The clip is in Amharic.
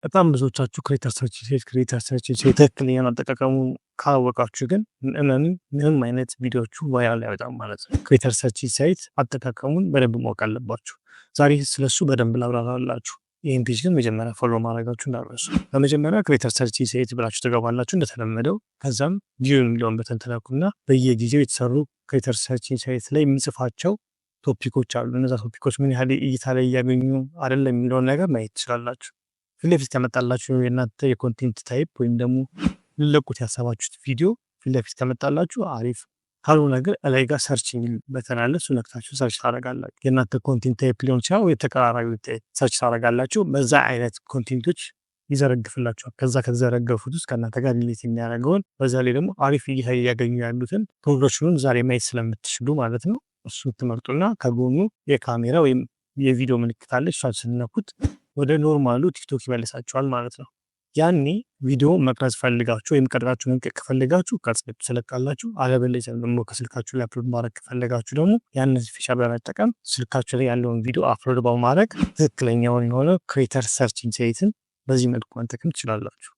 በጣም ብዙዎቻችሁ creator search insight፣ creator search insight፣ ትክክለኛውን አጠቃቀሙ ካላወቃችሁ ግን እመኑ ምንም አይነት ቪዲዮቹ viral አይወጣም ማለት ነው። Creator search insight አጠቃቀሙን በደንብ ማወቅ አለባችሁ። ዛሬ ስለሱ በደንብ ላብራራላችሁ። ይህን page ግን መጀመሪያ follow ማድረጋችሁ እንዳትረሱ። በመጀመሪያ creator search insight ብላችሁ ትገባላችሁ እንደተለመደው። ከዛም view የሚለውን button ትነኩና በየጊዜው የተሰሩ creator search insight ላይ የሚጽፋቸው topic ኦች አሉ። እነዛ topic ኦች ምን ያህል እይታ ላይ እያገኙ አይደለም የሚለውን ነገር ማየት ትችላላችሁ። ፊት ለፊት ከመጣላችሁ የእናንተ የ content type ወይም ደግሞ ልለቁት ያሰባችሁት ቪዲዮ ፊት ለፊት ከመጣላችሁ አሪፍ፣ ካልሆነ ግን እላይ ጋር search የሚል button አለ። እሱ ነክታችሁ search ታደርጋላችሁ። የእናንተ content type ሊሆን ይችላል ወይ ተቀራራቢ search ታደርጋላችሁ። በዛ አይነት content ኦች ይዘረግፍላችኋል። ከዛ ከተዘረገፉት ውስጥ ከእናንተ ጋር relate የሚያደርገውን፣ በዛ ላይ ደግሞ አሪፍ እይታ እያገኙ ያሉትን progression ኑን ዛሬ ማየት ስለምትችሉ ማለት ነው። እሱ ትመርጡና ከጎኑ የካሜራ ወይም የቪዲዮ ምልክት አለ። እሷን ስትነኩት ወደ normal ኡ ቲክቶክ ይመልሳችኋል ማለት ነው። ያኔ ቪዲዮ መቅረጽ ፈልጋችሁ ወይም ቀርጻችሁ መልቀቅ ከፈለጋችሁ ቀርጻችሁ ትለቃላችሁ። አለበለዚያ ደግሞ ከስልካችሁ ላይ upload ማድረግ ከፈለጋችሁ ደግሞ ያንን feature በመጠቀም ስልካችሁ ላይ ያለውን ቪዲዮ upload በማድረግ ትክክለኛውን የሆነ creator search insight ን በዚህ መልኩ መጠቀም ትችላላችሁ።